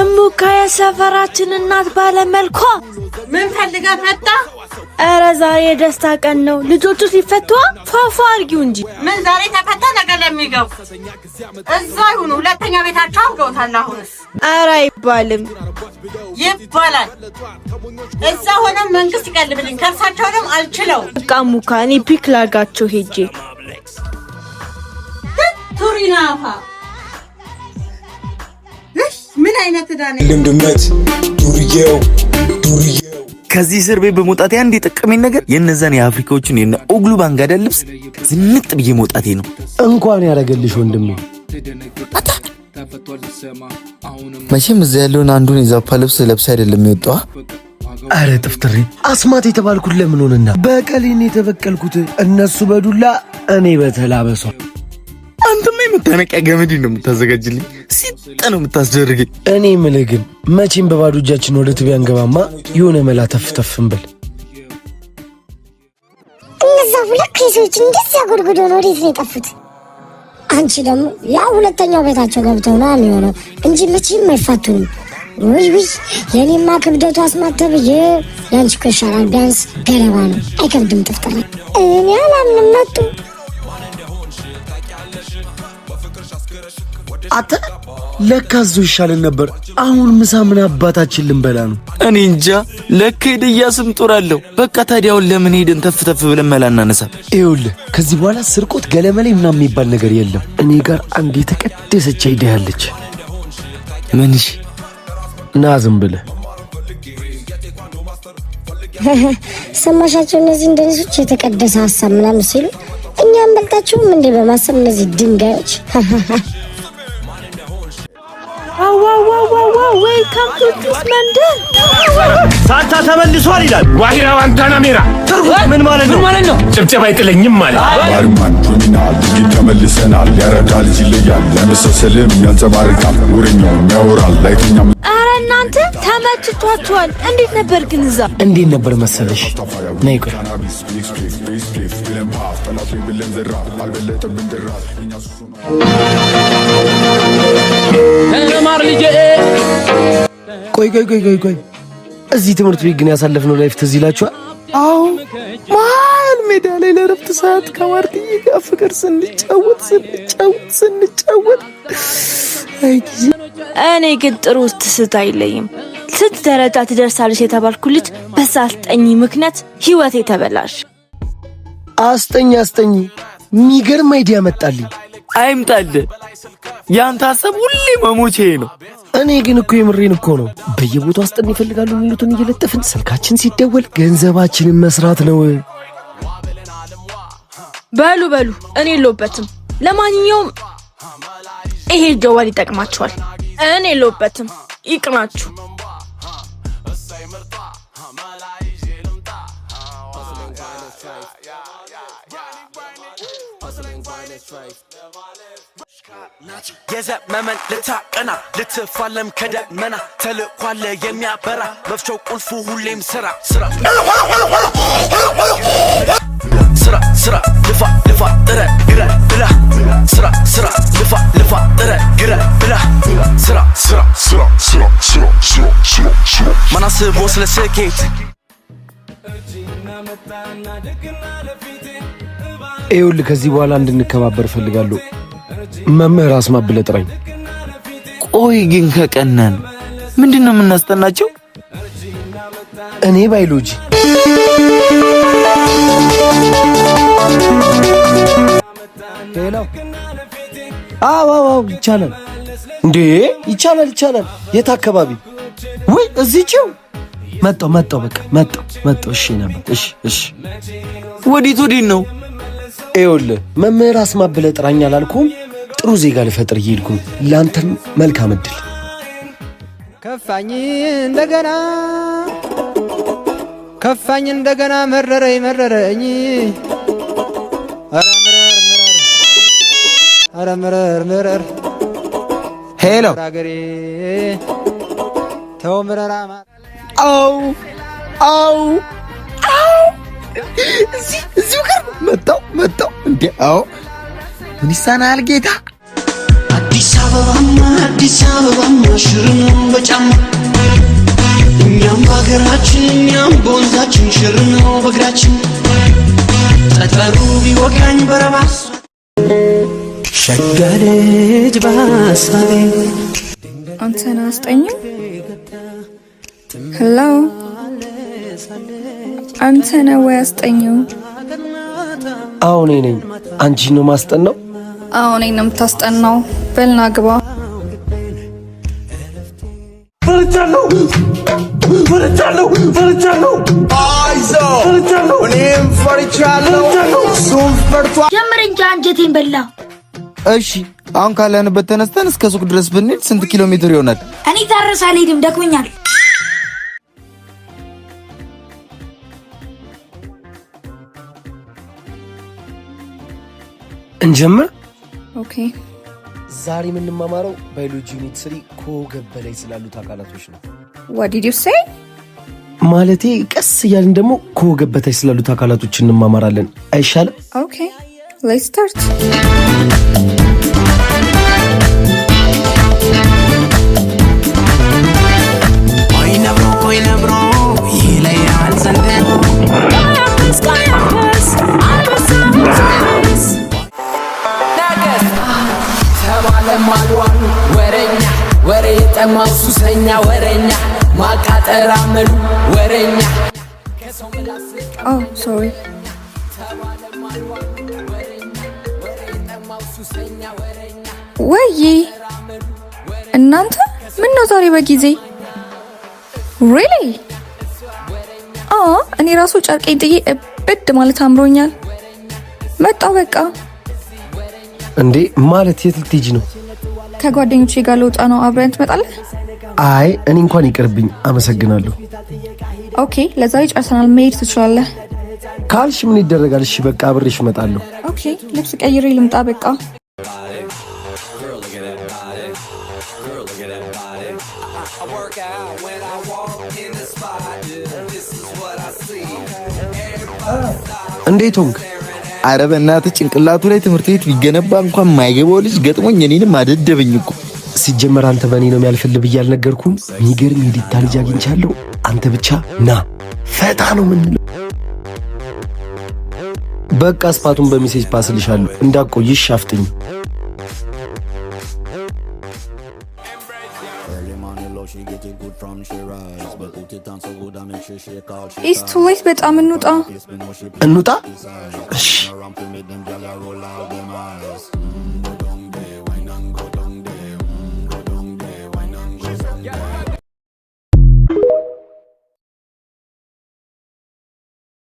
እሙካ የሰፈራችን እናት ባለመልኳ። ምን ፈልገህ መጣ? ኧረ ዛሬ የደስታ ቀን ነው። ልጆቹ ሲፈቷ ፏፏ አድርጊው እንጂ። ምን ዛሬ ተፈታ ነገ ለሚገቡ እዛ ይሁኑ። ሁለተኛ ቤታቸው አድርገውታል። አሁንስ ኧረ አይባልም። ይባላል። እዛ ሆነም መንግስት ይቀልብልኝ፣ ከእርሳቸውንም አልችለው። በቃ ሙካ እኔ pick ላርጋቸው ሄጄ። ቱሪናፋ ምን አይነት ዕዳ ነው? ድመት ዱርዬው ዱርዬው። ከዚህ እስር ቤት በመውጣቴ አንድ የጠቀመኝ ነገር የነዛን የአፍሪካዎችን የነ ኦግሉ ባንጋዳ ልብስ ዝንጥ ብዬ መውጣቴ ነው። እንኳን ያደረገልሽ ወንድሜ። መቼም እዛ ያለውን አንዱን የዛፓ ልብስ ለብሳ አይደለም የወጣዋ። አረ ጥፍጥሬ፣ አስማት የተባልኩት ለምን ሆነና በቀሌን የተበቀልኩት እነሱ በዱላ እኔ በተላበሷ። አንተማ የመታነቂያ ገመድ ነው የምታዘጋጅልኝ፣ ሲጥ ነው የምታስደርገኝ። እኔ ምልህ ግን መቼም በባዶ እጃችን ወደ ትቢያ አንገባማ። የሆነ መላ ተፍ ተፍ እንበል። እነዛ ሁለት ኬሶች እንደዚያ ጎድጉዶ ነው ወዴት ነው የጠፉት? አንቺ ደግሞ ያው ሁለተኛው ቤታቸው ገብተው ነው የሚሆነው እንጂ መቼም አይፋቱንም። ውይ ውይ፣ የእኔማ ክብደቱ አስማት ተብዬ፣ የአንቺ እኮ ይሻላል። ቢያንስ ገለባ ነው አይከብድም። ጥፍጥር እኔ አላምንም። መጡ። አተ ለካ እዚሁ ይሻለን ነበር። አሁን ምሳ ምን አባታችን ልንበላ ነው? እኔ እንጃ፣ ለካ ሄደያ ስም ጦር አለው። በቃ ታዲያ አሁን ለምን ሄደን ተፍ ተፍ ብለን መላ እናነሳ? ይኸውልህ፣ ከዚህ በኋላ ስርቆት ገለመሌ ምናምን የሚባል ነገር የለም። እኔ ጋር አንድ የተቀደሰች idea አለች። ምንሽ? ና ዝም ብለህ። ሰማሻቸው? እነዚህ እንደነሶች የተቀደሰ ሀሳብ ምናምን ሲሉ እኛም በልጣችሁም እንዴ በማሰብ እነዚህ ድንጋዮች። Wow, welcome to this መንደር። ሳንታ ተመልሷል ይላል። ዋሂራ ዋንታናሜራ። ትርጉም ምን ማለት ነው? ማለት ነው ጭብጨባ አይጥለኝም ማለት። ባርማን ጆኒናል ድርጊት ተመልሰናል። ያረዳ ልጅ ይለያል፣ ያመሳሰልም ያንጸባርቃል፣ ወሬኛውም ያወራል አይተኛም። ኧረ እናንተ ተመችቷችኋል? እንዴት ነበር ግን እዛ? እንዴት ነበር መሰለሽ? ነይ ቆይ። ተማር ልጄ። ቆይ ቆይ ቆይ ቆይ ቆይ፣ እዚህ ትምህርት ቤት ግን ያሳለፍነው life ትዝ ይላችኋል? አዎ፣ መሀል ሜዳ ላይ ለረፍት ሰዓት ከማርትዬ ጋር ፍቅር ስንጫወት ስንጫወት ስንጫወት፣ አይ ጊዜ። እኔ ግን ጥሩ ትዝታ አይለኝም። ስንት ደረጃ ትደርሳለች የተባልኩ ልጅ በዛ አስጠኝ ምክንያት ህይወቴ ተበላሽ። አስጠኝ አስጠኝ የሚገርም idea መጣልኝ። አይምጣልህ። ያንተ ሀሳብ ሁሌ መሞቼ ነው። እኔ ግን እኮ የምሬን እኮ ነው። በየቦታው አስጠኝ ይፈልጋሉ የሚሉትን እየለጠፍን ስልካችን ሲደወል ገንዘባችንን መስራት ነው። በሉ በሉ፣ እኔ የለሁበትም። ለማንኛውም ይሄ ጀዋል ይጠቅማችኋል። እኔ የለሁበትም፣ ይቅናችሁ። የዘመመን ልታቀና ልትፋለም ከደመና ተልኳለ የሚያበራ መፍቻው ቁልፉ ሁሌም ስራ ስራ ስራ ስራ ልፋ ልፋ ጥረ ግረ ብላ ስራ ስራ ልፋ ልፋ ጥረ ግረ ብላ ስራ ስራ ስራ ስራ ስራ ስራ ስራ ስራ ማናስቦ ስለ ስኬት። ይኸውልህ፣ ከዚህ በኋላ እንድንከባበር እፈልጋለሁ። መምህር አስማት ብለህ ጥራኝ። ቆይ ግን ከቀናን ምንድን ነው የምናስጠናቸው? እኔ ባዮሎጂ። Hello። አዎ አዎ፣ ይቻላል እንዴ? ይቻላል ይቻላል። የት አካባቢ? ወይ እዚህችው። መጣሁ መጣሁ፣ በቃ መጣሁ መጣሁ። እሺ ነበር። እሺ እሺ። ወዴት ወዴት ነው? ይኸውልህ፣ መምህር አስማት ብለህ ጥራኝ አላልኩም? ጥሩ ዜጋ ልፈጥር እየሄድኩ ነው። ለአንተም መልካም እድል። ከፋኝ እንደገና ከፋኝ እንደገና መረረኝ መረረኝ፣ ኧረ ምረር ምረር፣ ኧረ ምረር ምረር። Hello። አገሬ ተው ምረራ። አው አው አው፣ እዚህ እዚሁ ጋር መጣው መጣው እንዴ? አዎ። ምን ይሳናል ጌታ? አዲስ አበባማ አዲስ አበባማ ሽር ነው በጫማ፣ እኛም በሀገራችን እኛም በወንዛችን ሽር ነው በእግራችን፣ ጠጠሩ ቢወጋኝ በረባሶ። ሸጋ ልጅ በሀሳቤ። አንተ ነህ አስጠኚው? Hello፣ አንተ ነህ ወይ አስጠኚው? አዎ፣ እኔ ነኝ። አንቺ ነው ማስጠናው? አዎ፣ እኔን ነው የምታስጠናው። በልና ግባ። ፈርቻለሁ፣ ፈርቻለሁ፣ ፈርቻለሁ፣ አይዞህ፣ ፈርቻለሁ፣ እኔም ፈርቻለሁ፣ እሱም ፈርቷል። ጀምር እንጂ፣ አንጀቴን በላ። እሺ፣ አሁን ካለንበት ተነስተን እስከ ሱቅ ድረስ ብንሄድ ስንት ኪሎ ሜትር ይሆናል? እኔ ታረስ አልሄድም፣ ደክሞኛል። እንጀምር። Okay። ዛሬ የምንማማረው biology unit 3 ከወገብ በላይ ስላሉት አካላቶች ነው። What did you say? ማለቴ ቀስ እያልን ደግሞ ከወገብ በታች ስላሉት አካላቶች እንማማራለን። አይሻልም? Okay, let's start. ወይ ነብሮ ወይ ነብሮ ይለያል ዘንድሮ። ተባለ ማልዋሉ ወረኛ፣ ወሬ የጠማው ሱሰኛ ወረኛ፣ ማቃጠር አመሉ ወረኛ። Oh, sorry. ወይዬ፣ እናንተ ምን ነው ዛሬ በጊዜ? Really? አ እኔ ራሱ ጨርቄን ጥዬ እብድ ማለት አምሮኛል። መጣው በቃ። እንዴ፣ ማለት የት ልትሄጂ ነው? ከጓደኞቼ ጋር ልወጣ ነው። አብረን ትመጣለህ? አይ፣ እኔ እንኳን ይቅርብኝ፣ አመሰግናለሁ። Okay፣ ለዛሬ ጨርሰናል። መሄድ ትችላለህ። ካልሽ ምን ይደረጋል? እሺ በቃ አብሬሽ እመጣለሁ። Okay፣ ልብስ ቀይሬ ልምጣ በቃ። Girl, look at that body. Girl, look at that body. I work out when I walk in the spot. This is what I see. እንዴት ሆንክ? አረ በእናትህ፣ ጭንቅላቱ ላይ ትምህርት ቤት ቢገነባ እንኳን የማይገባው ልጅ ገጥሞኝ እኔንም አደደበኝ እኮ። ሲጀመር አንተ በእኔ ነው የሚያልፍልህ ብዬ አልነገርኩም? የሚገርም የዲታ ልጅ አግኝቻለሁ። አንተ ብቻ ና፣ ፈታ ነው የምንለው። በቃ spot ኡን በ message ፓስልሻለሁ። እንዳቆይሽ አፍጥኝ። Early morning love, she get it good from she rise. But put it on so good I make she shake all she It's too late በጣም፣ እንውጣ። እንውጣ። እሺ። Ramp to make them gyal roll out them eyes.